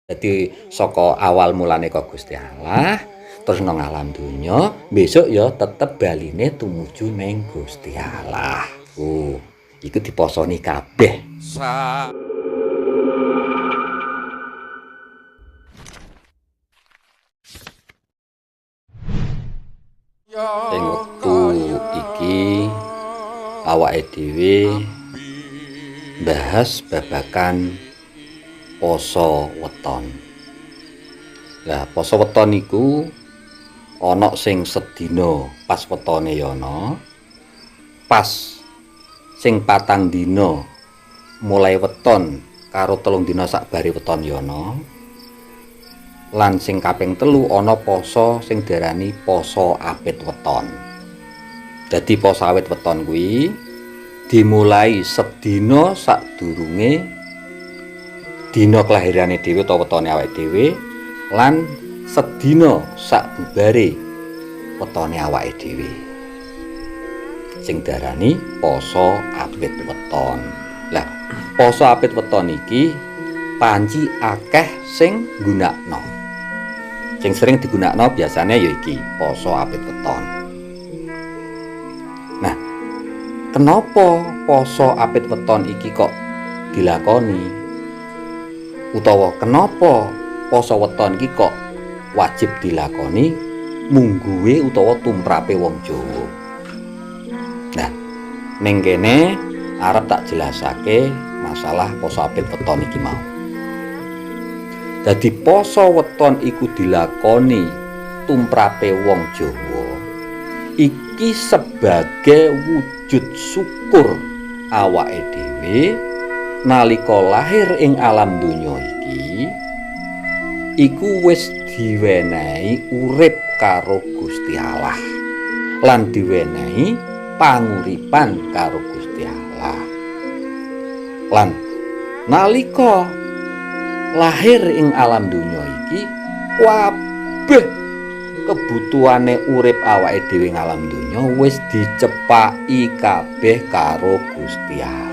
Dadi saka awal mulane ka Gusti Allah, terus nang alam donya, besok ya tetep baline tumuju ning Gusti Allah. Oh, iku diposoni kabeh. Ing wektu iki awake dhewe bahas babagan poso weton. Lah poso weton iku ana sing sedina pas wetone ya ana, pas sing 4 dina mulai weton karo 3 dina sakbare weton ya ana, lan sing kaping 3 ana poso sing diarani poso apit weton. Dadi poso awit weton kuwi dimulai sedina sadurunge dina kelahirane dhewe utawa wetone awake dhewe lan sedina sakbubare wetone awake dhewe, sing diarani poso apit weton. Lah poso apit weton iki panci akeh sing nggunakno. Sing sering digunakno biasane ya iki poso apit weton. Nah, kenapa poso apit weton iki kok dilakoni? Utawa kenapa poso weton iki kok wajib dilakoni mungguwe utawa tumrape wong Jawa? Nah, ning kene arep tak jelasake masalah poso apit weton iki mau. Dadi poso weton iku dilakoni tumrape wong Jawa iki sebagai wujud syukur awake dhewe nalika lahir ing alam donya iki, iku wis diwenehi urip karo Gusti Allah lan diwenehi panguripan karo Gusti Allah. Lan nalika lahir ing alam donya iki, kabeh kebutuhane urip awake dhewe ing alam donya wis dicepaki kabeh karo Gusti Allah.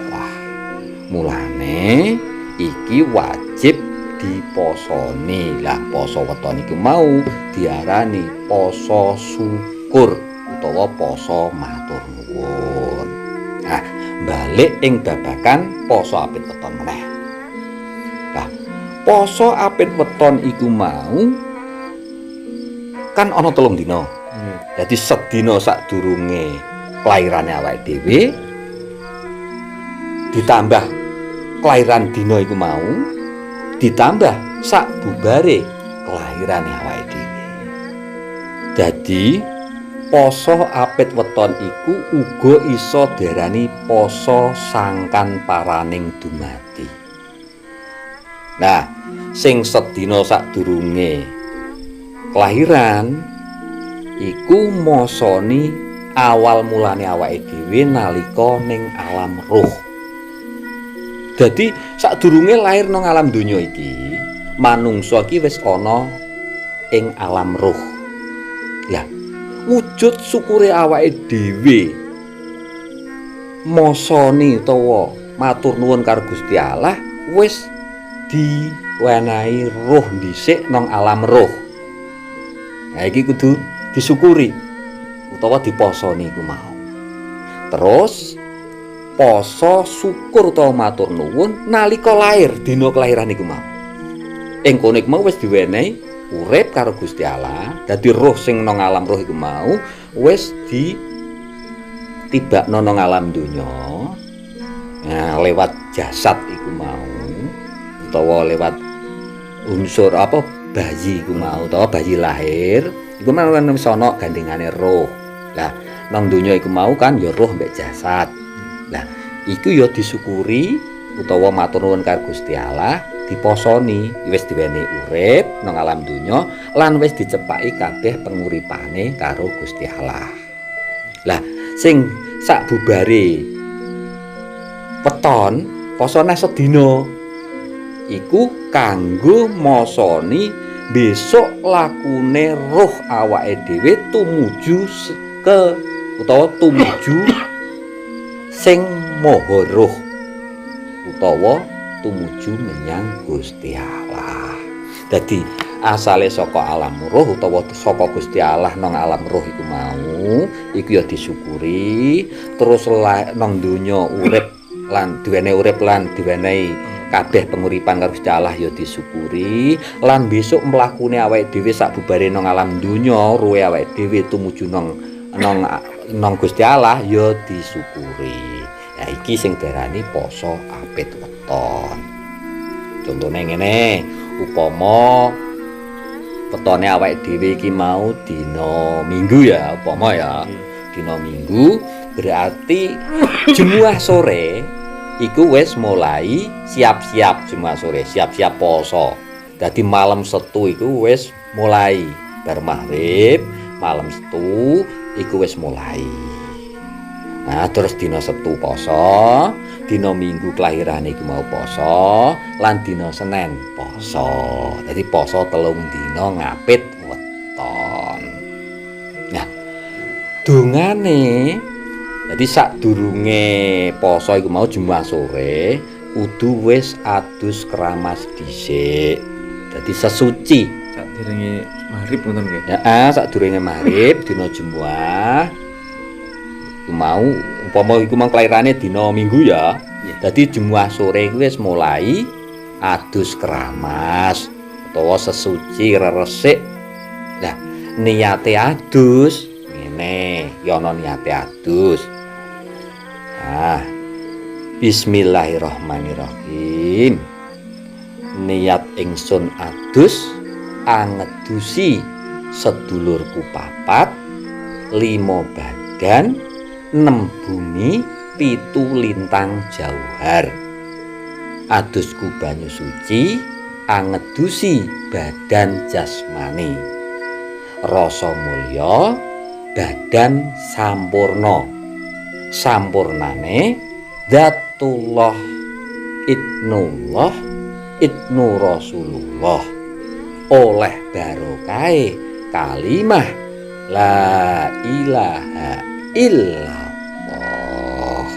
Mulane iki wajib diposoni. Lah poso weton iku mau diarani poso syukur utawa poso matur nuwun. Nah, balik ing babagan poso apit weton meneh. Lah, poso apit weton iku mau kan ana 3 dina. Dadi sedina sadurunge kelairane awake dhewe ditambah kelahiran dina iku mau ditambah sakbubare kelahirane awake dhewe. Dadi poso apit weton iku uga iso diarani poso sangkan paraning dumadi. Nah, sing sedina sadurunge kelahiran iku mosoni awal mulane awake dhewe nalika ning alam roh. Dadi sadurunge lahir nang alam donya iki, manungsa iki wis ana ing alam roh. Lah, wujud syukure awake dhewe mosoni utawa matur nuwun karo Gusti Allah wis diwenehi roh dhisik nang alam roh. Nah, iki kudu disyukuri utawa diposoni iku mau. Terus poso syukur utawa matur nuwun nalika lahir dina kelahiran iku mau. Ing kono iku mau wis diwenehi urip karo Gusti Allah. Dadi roh sing nang alam roh iku mau wis ditibakno nang alam donya. Nah, lewat jasad iku mau utawa lewat unsur apa bayi iku mau utawa bayi lahir iku mau kan wis ana gandengane roh. Lah nang donya iku mau kan ya roh mbek jasad. Lah iku ya disyukuri utawa matur nuwun karo Gusti Allah, diposoni wis diwenehi urip nang alam donya lan wis dicepaki kabeh penguripane karo Gusti Allah. Lah sing sakbubare weton posone sedina iku kanggo mosoni besok lakune roh awake dhewe tumuju ke utawa tumuju sing maha roh utawa tumuju menyang Gusti Allah. Dadi asale saka alam roh utawa saka Gusti Allah nang alam roh iku mau, iku ya disyukuri. Terus nang donya urip lan duwene urip lan diwenehi kabeh penguripan karo Gusti Allah ya disyukuri. Lan besok mlakune awake dhewe sak bubare nang alam donya, ruhe awake dhewe tumuju nang nang nang Gusti Allah ya disyukuri. Ya iki sing diarani poso apit weton. Contone ngene, upama wetone awake dhewe iki mau dina Minggu ya, upama ya. Dina Minggu berarti Jemuah sore iku wis mulai siap-siap Jemuah sore, siap-siap poso. Dadi malam Setu iku wis mulai bar maghrib, malam Setu iku wis mulai. Nah, terus dina Setu poso, dina Minggu kelahirane iku mau poso, lan dina Senen poso. Dadi poso 3 dina ngapit weton. Nah, dongane dadi sadurunge poso iku mau Jumat sore kudu wis adus keramas dhisik. Dadi sesuci. Sadurunge maghrib ngoten nggih. Ya, sadurunge maghrib dina Jumat iku mau, upama iku mau kelairane dina Minggu ya. Dadi Jumat sore iku wis mulai adus keramas utawa sesuci reresik. Lah, niate adus ngene, ya ana niate adus. Ah, bismillahirrahmanirrahim. Niat ingsun adus angedusi sedulurku 4, 5 badan, 6 bumi, 7 lintang jauhar. Adusku banyu suci angedusi badan jasmani. Rasa mulya badan sampurna. Sampurnane Zatullah Ibnullah Ibnu Rasulullah. Oleh barokahe kalimah la ilaha illallah.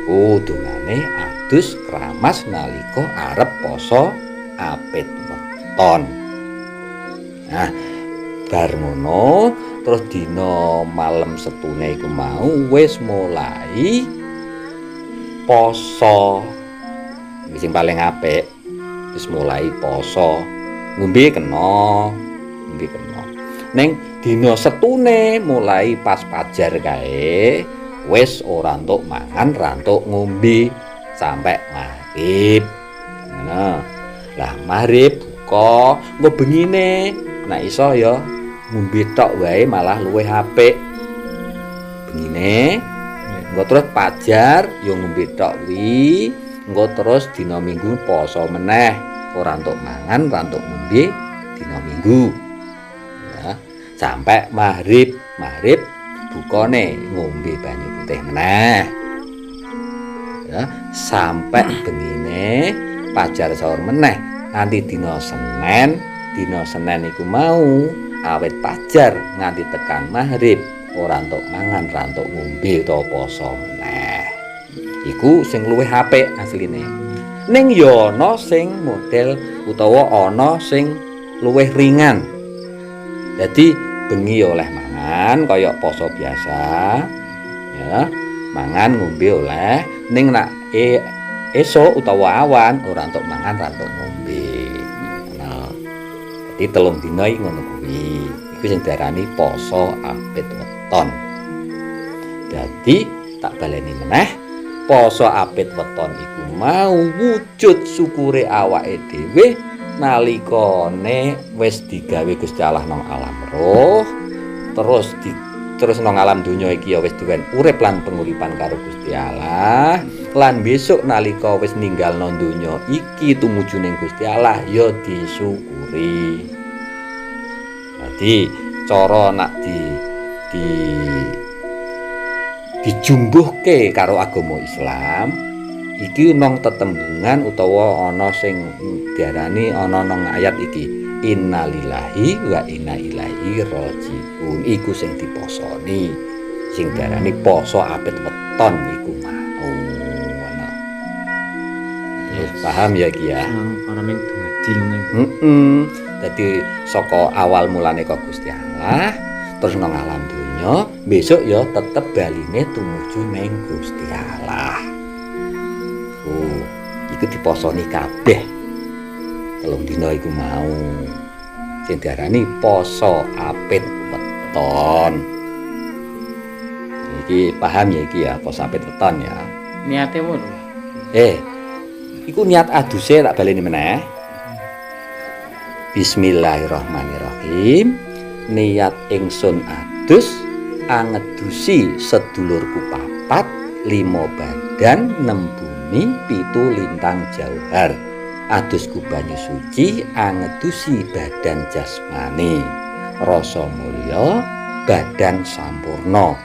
Kudungane adus keramas nalika arep poso apit weton. Nah, bar ngono terus dina malam Setune iku mau wis mulai poso. Iki sing paling apik, wis mulai poso. Ngombe kena, ngombe kena. Ning dina Setune mulai pas pajar kae wis ora entuk mangan, ra entuk ngombe sampai maghrib. Ngono. Lah maghrib buka, engko bengine nek iso ya ngombe tok wae malah luwih apik. Bengine engko terus pajar ya ngombe tok kuwi, engko terus dina Minggu poso meneh, ora entuk mangan, ora entuk ngombe dina Minggu. Ya, sampai maghrib, maghrib bukane ngombe banyu putih meneh. Ya, sampai bengine pajar sahur meneh nganti dina Senen. Dina Senen iku mau awit pajar nganti tekan maghrib ora entuk mangan, ora entuk ngombe utawa poso meneh. Iku sing luwih apik asline. Ning ya ana sing model utawa ana sing luwih ringan. Dadi bengi oleh mangan kaya poso biasa, ya, mangan ngombe oleh, ning nak esuk utawa awan ora entuk mangan, ora entuk ngombe. Nah, dadi 3 dina iki ngono kuwi. Iku sing diarani poso apit weton. Dadi tak baleni meneh, poso apit weton iku mau wujud syukure awake dhewe nalikane wis digawe Gusti Allah nang alam roh, terus nang alam donya iki ya wis duwen urip lan penguripan karo Gusti Allah, lan besok nalika wis ninggalno donya iki tumuju ning Gusti Allah ya disyukuri. Dadi cara nak di dijumbuhke karo agama Islam iki nang tetembungan utawa ana sing diarani ana nang ayat iki, innalillahi wa inna ilaihi rajiun. Iku sing diposoni, sing diarani poso apit weton iku mau. Ngono. Wis paham ya iki ya? Ora mung dumadi. Abadi ngono. Heeh. Dadi saka awal mulane kok Gusti Allah terus nang alam donya, besok ya tetep baline tumuju ning Gusti Allah. Oh, iku diposoni kabeh. 3 dina iku mau. Sing diarani poso apit weton. Iki paham ya iki ya, poso apit weton ya. Niate apa lho? Iku niat aduse tak baleni meneh. Bismillahirrahmanirrahim. Niat ingsun adus angedusi sedulurku 4, 5 badan, 6 bumi, 7 lintang jauhar. Adusku banyu suci angedusi badan jasmani. Rasa mulya badan sampurna.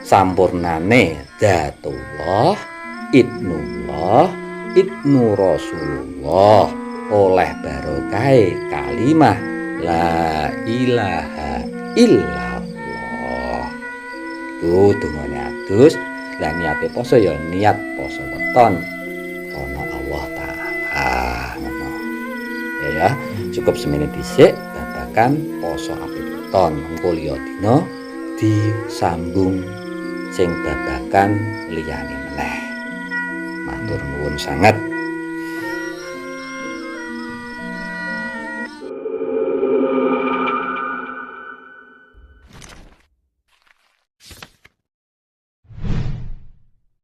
Sampurnane datullah, idnullah, idnu Rasulullah. Oleh barokahe kalimah la ilaha illallah. Ku dongane adus, lah niate poso ya niat poso weton karena Allah Ta'ala. Ngono. Ya ya, cukup semene dhisik babakan poso apit weton. Engko liya dina disambung sing babakan liyane meneh. Matur nuwun sanget.